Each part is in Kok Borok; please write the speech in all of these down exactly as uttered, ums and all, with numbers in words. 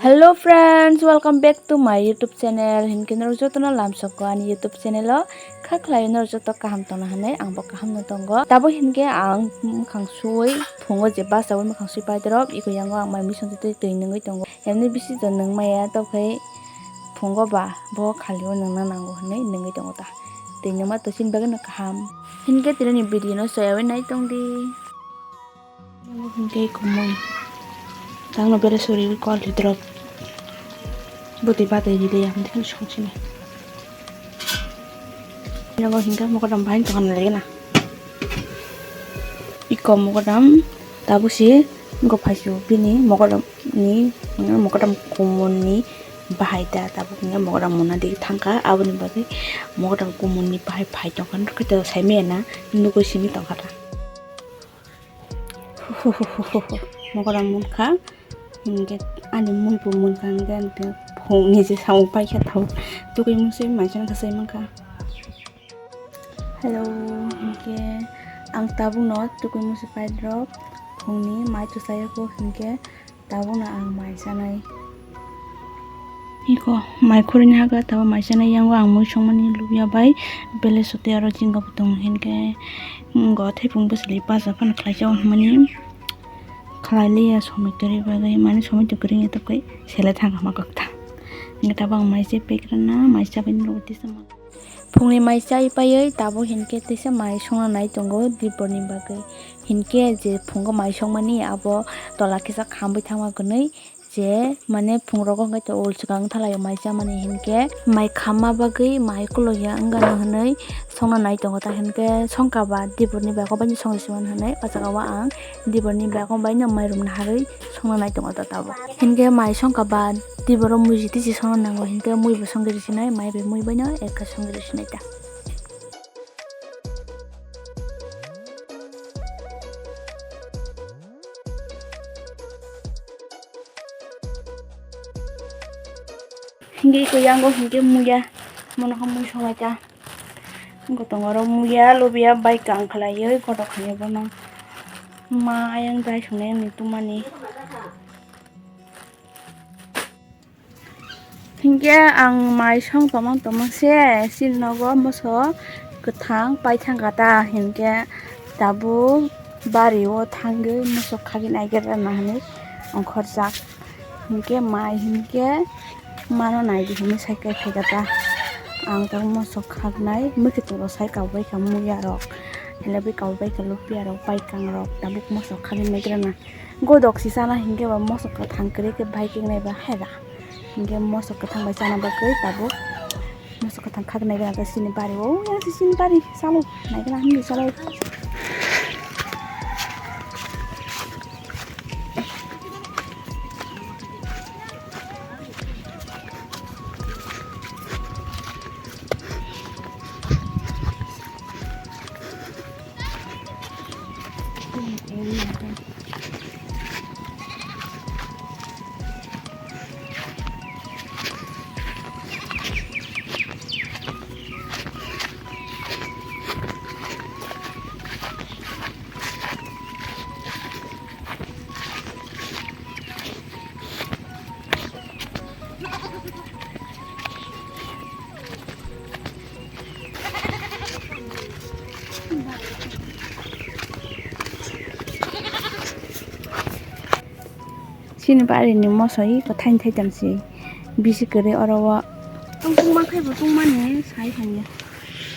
Hello friends, welcome back to my YouTube channel. Hinkhe norok jotono lamsoko ani YouTube channel o kha khlai norok joto kaham tongna hinwi angbo kaham no tongo. Tabo hinkhe ang mwkhang suwi phungo je basawi mwkhang sui paidorok iko yango ang mai misong twi twi nungwi tongo. Hemni bisi to nung maya tokhe phungo ba bo khali o nungna nango hinwi nungwi tongo ta. Twi nungma to chini bagwi no kaham. Hinkhe tini ni video no soyawi nai tongdi. Hinkhe kumui. Tangno bere suri kol hidrop. Bwtwi batwi ride ya, hinkhe songchini. Nogo hinkhe mogodam bahai tongna lagina. Iko mogodam tabusi go phaisu bini mogodam ni, mogodam kumun ni bahai da tabuk hinkhe mogodam muna di thangkha, aboni bagwi mogodam kumun ni bahai phai tongkha, nokhe to saimaya na nugui simi tongkha ta. Mogodam munkha, hinkhe ani munbo munkha, hinkhe phungni je samung paikha tabuk, tugui munsui maisana kasai mankha. Hello, hinkhe ang tabukno tugui munsui paidrop phungni mai twsayakho, hinkhe tabukno ang mai chanai. Iko mai khurui ni haga tabo mai chanai, yango ang mui songmani lubya bai bele sote aro jinga bo tongo, hinkhe go thaiphung bwswlwi baja phano khlaijak hwnmani khlai liya somoi kwrwi bagwi, mani somoi to kwrwi wngya tokoi sele thang hama kokta. Hinkhe tabo ang mai se pek rwna mai chabai ni logi tisa ma. Phungni mai chai paiwi tabo hinkhe tisa mai songna nai tongo diporni bagwi, hinkhe je phungo mai songmani abo tola kisa khamwi thangma kwnwi. Je mane phungrogo hwnkhe to ul swkang thalai o mai chamani hinkhe mai khamma bagwi mai kulo ya wngano hwnwi songna nai tongo ta hinkhe songkha ba diporni bai kok bai songwi songmani hwnwi o jaga o ang diporni bai kok bai no mai rwmani harwi songna nai tongo ta tabuk hinkhe mai songkha ba diboro muibi tisi songna nango hinkhe muibo songwi rwsinai mai bai mui bai no ekha songwi rwsinai ta. Hinkhe iko yango hinkhe muya, mono khe mui songnai ta. Gotong oro muya, lobya bai kang khlaiwi gotok khainai bono. Ma ayang dai songnai ani tumani. Hinkhe ang mai song tongmang tongmang se chini nogo moso kwthang paithang kha ta, hinkhe tabuk bari o thangwi moso khagwi naigra na hinwi ongkhorjak. Hinkhe mai hinkhe mano naidi hinwi sai khe phaikha ta. Ang tabuk moso khagnai mwkhwtwng rok sai kabui kha muya rok, helebwi kabui kha lupia rok, paikang rok, tabuk moso khagwi naigra na. Godok si chana hinkhe ba moso kwthang kwrwi khe bai khengnai ba hai da. Hinkhe moso kwthang bai chana bagwi tabuk moso kwthang khaknai gana khe chini bari o, ya se chini bari chalo, naikhe na hinwi chalo. Chini barini moso i kwthai thai tam si bisi kwrwi oro o. Tongthok ma khe bo tongmani sai thangya.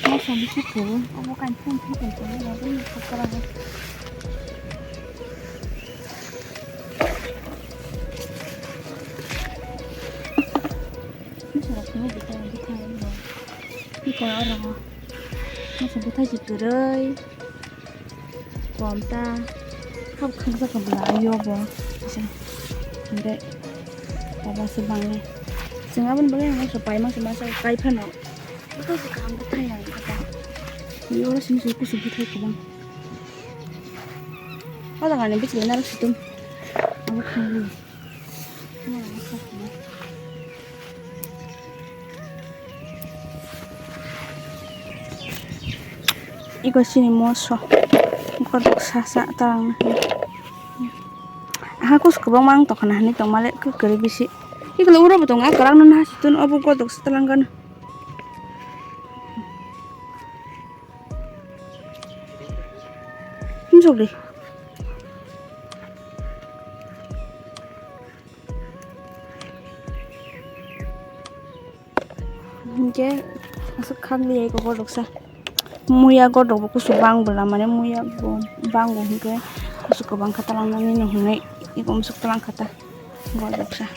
Moso bisi kwrwi obo kain thai thai tam si. Moso rok phungo bwthai bwthai bo. Bwthai oro moso bwthai si kwrwi. Kom ta hap khaksa kha bwla ayo bo kisa. Hingke tabuk se bangni. Chwng aboni bagwi ang moso paima se masa kai phano. Bwthai se kaham bwthai ang kha ta. Ni oro simi se kusu bwthai kwbang. O jaga ni bwchwlwi narwk situng. Abo khangni. Iko chini moso. Iko dok sa sa ta ang. Aha kus kwbangma ang tokha na hinwi tongmale kwrwi bisi. Tala uro bo tongo, kwrak no nasi tun obo godok se talang gana. Himsok di. Hingke aswk khak liya eko godoksa. Muya godok bo kusu bang bwla mane muya bo bango hingke kusu kwbang kha talang nani no hwnwi eko musuk talang kha ta godoksa.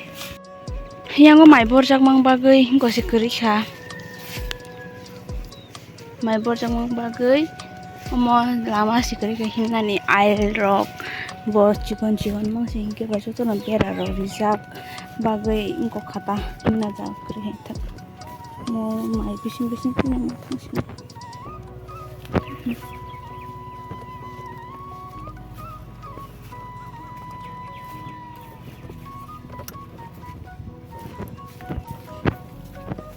Yango mai borjak mang bagwi hingko se kwrwi kha. Mai borjak mang bagwi omo lama se kwrwi kha himnani ail rok bo chikon chikon mang se hingke ba jotono bera rok rijak bagwi wngkok kha ta himna jak kwrwi hai thak. Mo mai bising bising tini mo thang sini.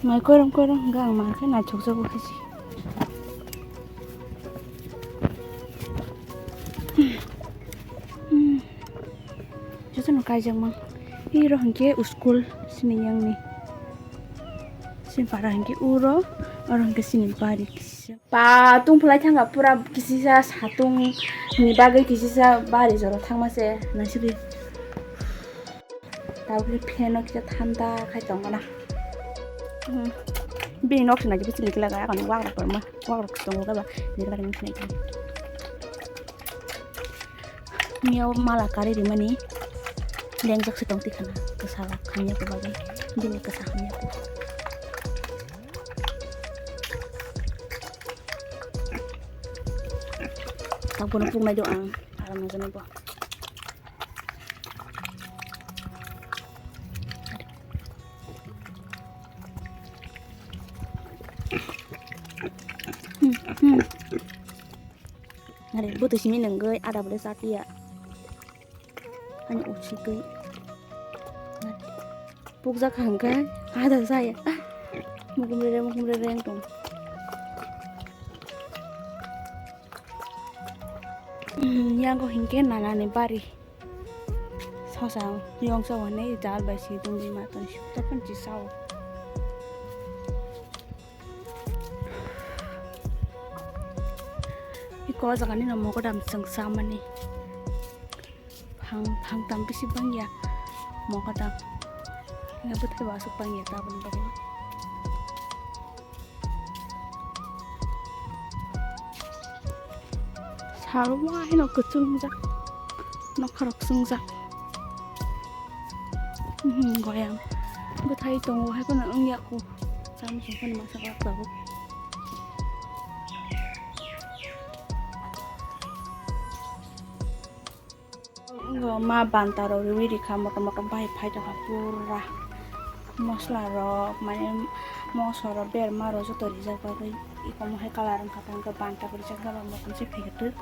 Mai koirom koirom hingke ang mankhe naithok jago khe se. Jotono kaijakma. Iro hingke school sini yangni. Sini para hingke uro, oro hingke sini bari kisa. Ba tungphlai thangkha pura kisisa satung ni bagwi kisisa bari jora thangma se naisidi. Tabukhe fan o kisa thanda khai tongmana. Hmm. Bini nok sina kibi chili kila ga akon wak rok ma wak rok tongo ga ba ni kila ni sinai. Miyao mala kari rimani lengjak se tong tikhana kwsa hamya ko bagwi bini kwsa hamya ko. Tabono puknai do ang, aram nang jani bo. Hmm, hmm. Are, butu simi nungui, ada bole satia. Ani uchi gui. Pukjak hangkai, ada saya. Mukum rere, mukum rere yang tong. Hmm, yang ko hingke nana ni bari. Sosa yong sa wane jal bai si tongwi ma tong si. Tapan chi sao. Iko jagani no mogodam chwng samani. Phang, phang tam bisi bangya mogodam. Nga bwthai bo aswk bangya taboni bagwi. Salo wahino kwchwngjak. Nokharok chwngjak. Hmm, goyam. Bwthai tongo hai phano wngya kho. Cham song phano masa kok tabuk. Wngkha ma banta rok riwi rikha motom motom bai phai tongkha pura. Mosla rok mane moso rok berma rok joto rijak bagwi ikomo hai colour wngkha tangkhe banta bo rijak jaba motom se phaikhe twk.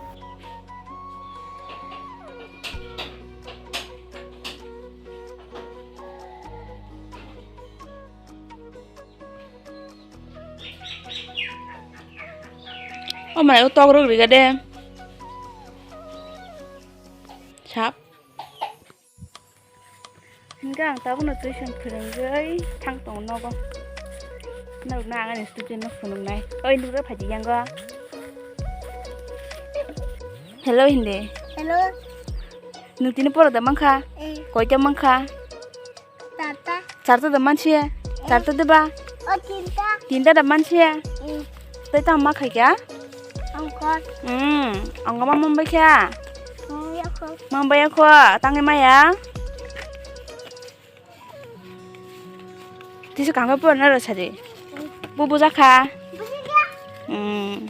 O mai o tok rok riga de. Sap. Hingke ang tabukno tuition phwrwngwi thang tongo nogo. Norokno ang ani student no phunuknai. Oi, nukjak phaidi yango. Hello hindi. Hello. Nwng tini pora da mankha? Eh. Koita mankha? Charta. Charta da mansiya? Eh. Charta da ba? O tinta. Tinta da mansiya? Eh. Tei tamo ma khaikha? Angkor. Hmm, angkor ma mumbai kha? Mumbai ako. Mumbai ako, tangwi maya? Tisi kangkhe porna rw sadi. Bo bujakha? Bujakha. Hmm.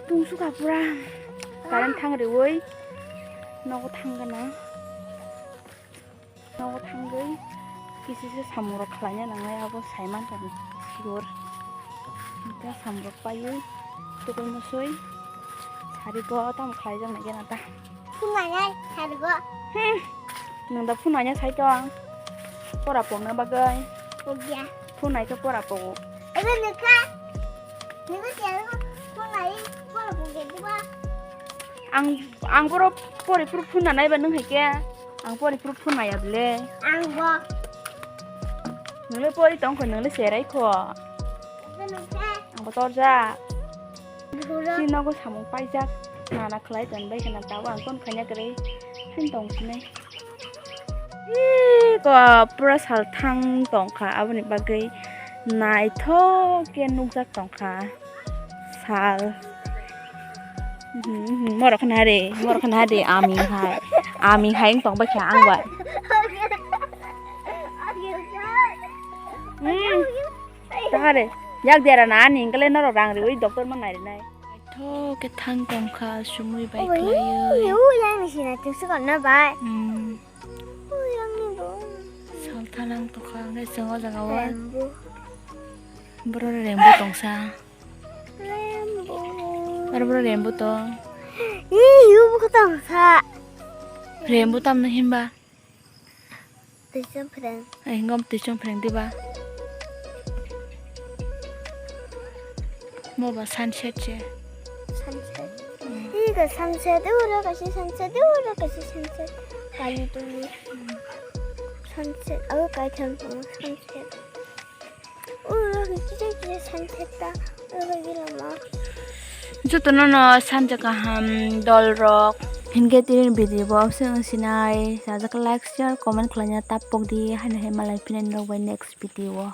Tungsukha pura. Current thang riwi. Nogo thang gana. Nogo thangwi kisisa samungrok khlaina nangnai abo saiman tong sigur. Hingkhe samungrok paiwi tugui musui sarigo tamo khlaijak nai gana ta. Phunanai sarigo. Hmm. Nwng da phunanya sai tong. Pora pokna bagwi. Pokya. Phunai khe pora pogo. Ebe nukha. Nukha tiya phunai pora pokya diba. Ang, ang borok pori phuru phunanai ba nwng hai khe. Ang pori proof phun maya bile. Ang bo. Nungli pori tong kho, nungli serai kho. Ang bo torja. Si nogo samung paijak. Nana khlai ton bai khna tabo ang kon khanya kwrwi. Phin tong sinai. Ih, ko pura sal thang tongkha, aboni bagwi naithok khe nukjak tongkha sal. Mhm, mhm, morok khna de, morok khna de, ami hai, ami hai wng tong bai kha ang bai. Hmm, ta kha de, yak dera na ani hingkhe le norok rang riwi doctor man nai rinai. Naithok khe thang tongkha, sumui bai khlaiwi. Yang ni sina tuk sukar na bai. Hmm. Yang ni bo. Sal thalang tongkha, hwnkhe chwng o jaga o. Rembo. Boro rembo tongsa. Rembo. Aro boro rembo tong. Ih, yu bo tongsa. Rembo tamno himba. Twisong phreng. Ai, ngom twisong phreng diba? Mo ba sunset se. Sunset. Hmm. Ih, ka sunset, uro kasi sunset, uro kasi sunset. Kali tuli. Hmm. Sunset, aro kai thang thang sunset. Uro kisa kisa sunset ta, uro gila ma. Jotono no sanja kaham dol rok. Hinkhe tini video bo abswng sinai. Sajak like, share, comment khlaina tapok di. Haino hai malai phinaini rok bai next video o.